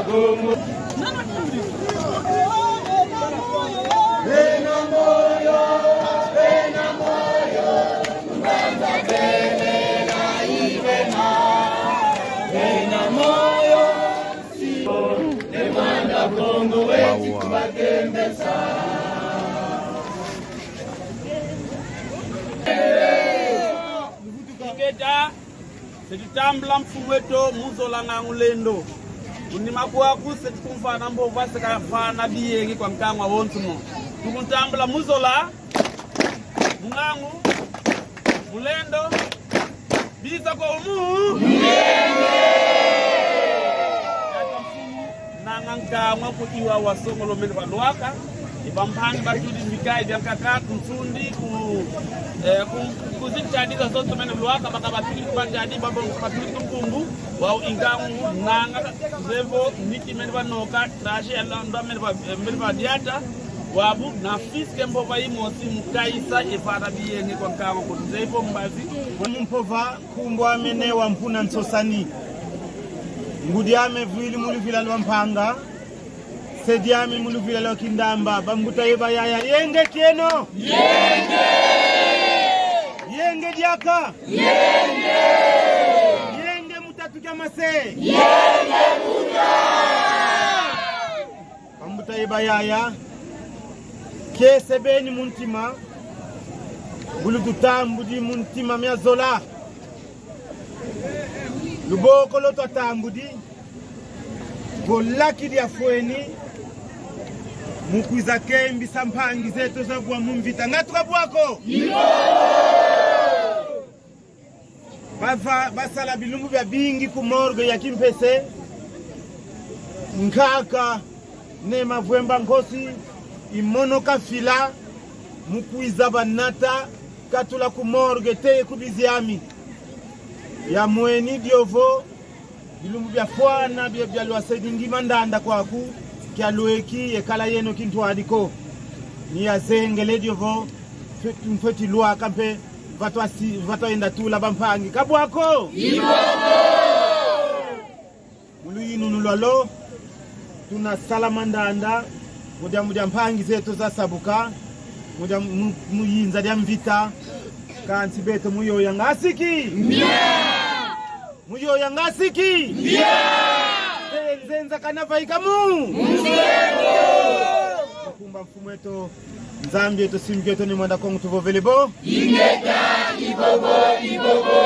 Kongo. Bena moyo, bena moyo, mbanza belela ibena. Bena moyo, si ne Rwanda Kongo wetu kubakembesa. Iketa setitambula mfumu wetu muzola ng'ang'ulendo kunima kwaku setikumfana mbova sekafana biyengi kwa mtangwa wontumo tukuntambula muzola mung'ang'u mulendo biza kwa umu Tata mfumu nanga nkamwa kuiwa wasongolo mene balwaka ibamphani batudi mikai byankaka kunsundi ku eh, kuzitshadiza zonse mene lwaka baka batudi kubatshadi babo batudi kumkumbu wau ingangu nanga zevo niki mene banoka traje yalanda mene ba mene badiata wabu na fiske mbova imosi mukaisa efana biyenge kwa nkango kuti zevo mbazi. Mumpova kumbo amene wampuna nsosani ngudi ame vuili muluvila lwa mpanga sedi ame muluvila lwa kindamba bambuta yeba yaya yenge kieno yenge yenge diaka yenge yenge mutatu kya mase yenge muta bambuta yeba yaya kesebeni muntima bulutu tambudi muntima myazola luboko loto tambudi golaki dia fweni mukwiza kembi sampangi zetu zabwa mumvita ngatuka bwako bava basala bilumbu bya bingi ku morgue ya Kimpese nkaka ne mavwemba nkosi imonoka fila mukwiza banata katula ku morgue teye kubiziami ya mweni diovo bilumbu bya fwana bya bya lwasedi mandanda kwaku kya lweki ekala yeno kintu adiko ni ya zengele diovo mfeti lwaka mpe vatwa enda tula bampangi kabwako muluyinunu lwalo tuna sala mandanda mudya mudya mpangi zetu za sabuka mudya muyinza lya mvita kansi beto muyoya ngasiki muyoya ngasiki nzenza kanavaikamu makumba mfumu eto nzambi eto simbi eto ni mwanda kongo tuvovele bo Ingeta ibobo ibobo.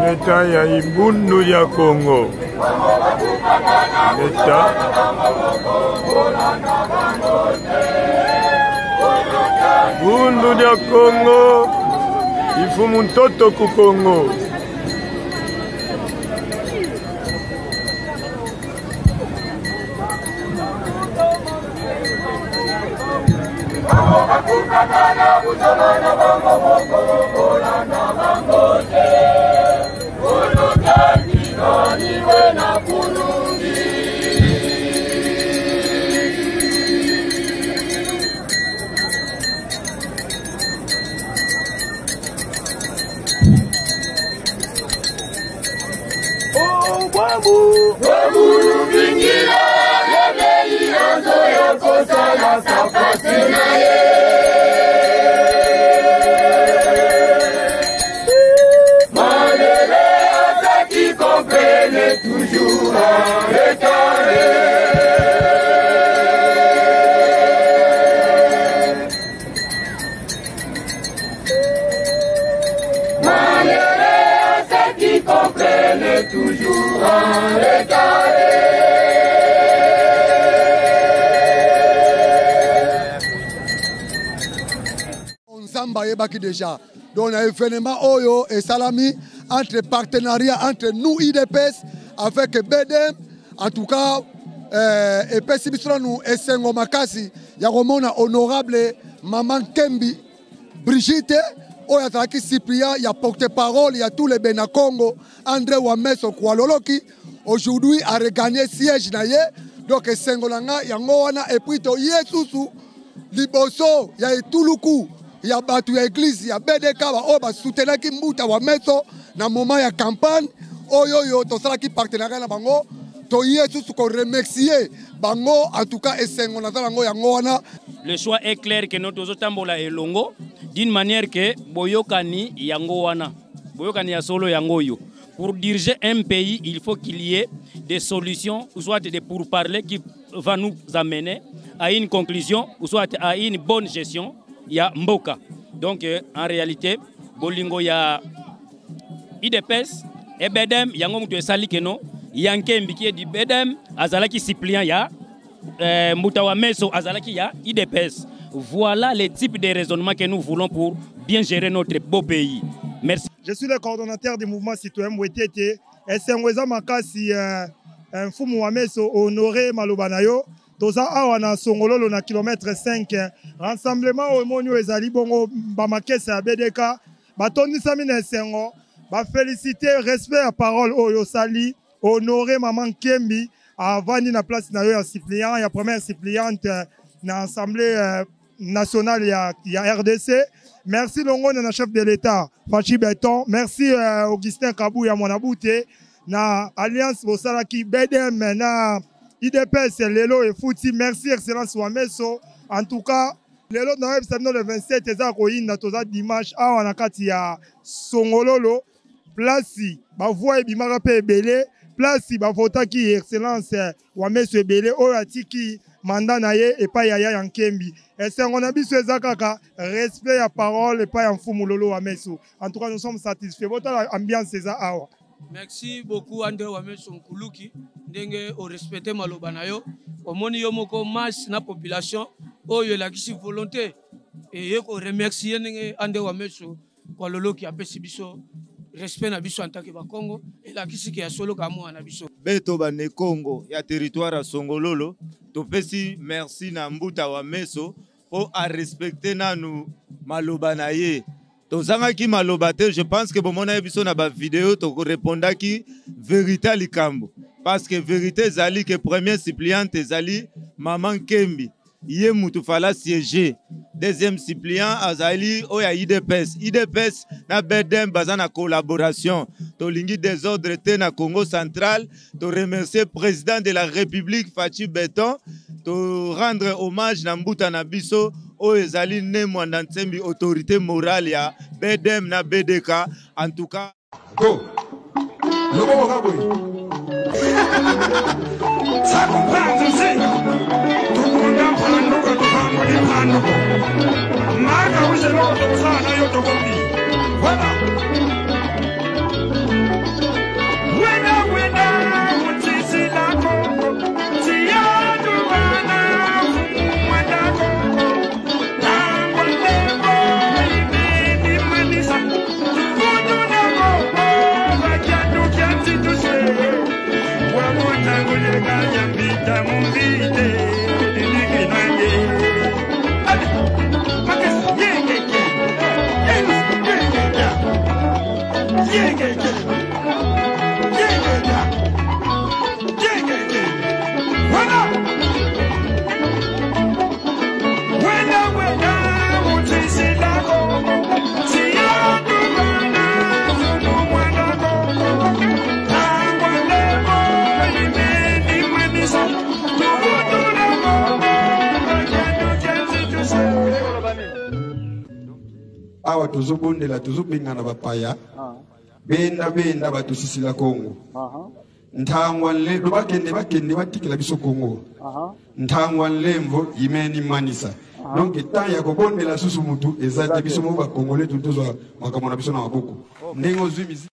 Leta ya ibundu ya Congo. Leta bundu ya Congo ifumu ntoto ku Congo. Nzambe ayebaki déjà donc na événement oyo esalami entre partenariat entre nous idps avec bdm en tout cas euh, epesi biso nanu esengo makasi ya komona honorable mama nkembi brigitte oyo azalaki cyprien ya porte parole ya tous les bena congo andré wameso kualoloki aujourd'hui a regagné siège na ye donc esengo na ngai yango wana epuis toye susu liboso ya etuluku ya bato ya eglise ya bdk baoyo basutenaki mbuta wa meso na moment ya campagne oyo oyo tosalaki partenariat na bango toye susu koremercier bango en tout cas esengo naza nango yango wana. Le choix est clair que nous tozotambola elongo d'une manière que boyokani yango wana boyokani ya solo yango oyo. Pour diriger un pays, il faut qu'il y ait des solutions ou soit des pourparlers qui va nous amener à une conclusion ou soit à une bonne gestion ya mboka. Donc euh, en réalité, bolingo ya IDPS ebedem yango mutu esali keno Yankembi qui est du BDM azalaki suppléant ya euh, Mbuta wa Meso azalaki ya IDPS. Voilà les types de raisonnements que nous voulons pour bien gérer notre beau pays. Merci. Je suis le coordonnateur du mouvement citoyen Mwetete. Esengo eza makasi euh, euh, mfumu wa meso honore maloba na yo toza awa na songololo na kilomètre 5 rassemblement oyo emoni oyo ezali bongo bamakese ya bdk batondisami na esengo bafelicite respect ya parole oyo osali honore mama nkembi avandi na place na yo ya suppliant ya première suppliante euh, na assemblée euh, nationale ya, ya rdc merci longonya na chef de l'état fachi beton merci euh, augustin kabuya mwanabute. Na alliance bosalaki BDM na UDPS lelo efuti. Merci excellence Wameso. En tout cas lelo nayebisa bino le 27 eza koyinda, toza dimanche awa na kati ya Songololo, place bavoi ebimaka mpe ebele, place bavotaki excellence Wameso ebele oyo atiki mandat na ye epai ya Yaya Nkembi. Esengo na biso eza kaka respect ya parole epai ya Mfumu Lolo Wameso. En tout cas nous sommes satisfaits. Botala ambiance eza awa. Merci beaucoup André Wameso Nkuluki, ndenge o respecter maloba na yo. Omoni yo moko masse na population oyo elakisi volonté eye ko remercier ndenge André Wameso Kwaloloki apesi biso respect na biso en tant que Bakongo, elakisi ke ya solo ka mwana na biso. Beto ba Nekongo ya territoire ya Songololo, topesi merci na Mbuta Wameso po a respecter nanu maloba na ye. Tozangaki maloba te, je pense que bomonaki biso na ba video tokorepondaki verite ya likambo, parce que verite ezali que premier suppliante ezali Maman Nkembi, ye mutu fala siéger. Deuxième suppliant azali oyo ya UDPS. UDPS na BDM baza na collaboration. Tolingi désordre te na Congo central. To remercier président de la République Fatshi Béton, to rendre hommage na mbuta na biso oyo ezali Ne Mwanda Nsembi, autorité morale ya BDM na BDK. En tout cas go loboko ka boye Awa tozobondela, tozobengana bapaya, benda benda bato sisila Kongo ntangwa nle bakende bakende batikela biso Kongo ntangwa nlemvo imeni manisa. Donc temps ya kobondela susu mutu eza te, biso moko bakongole tozwa makambo na biso na maboko ndenge ozwi miziki.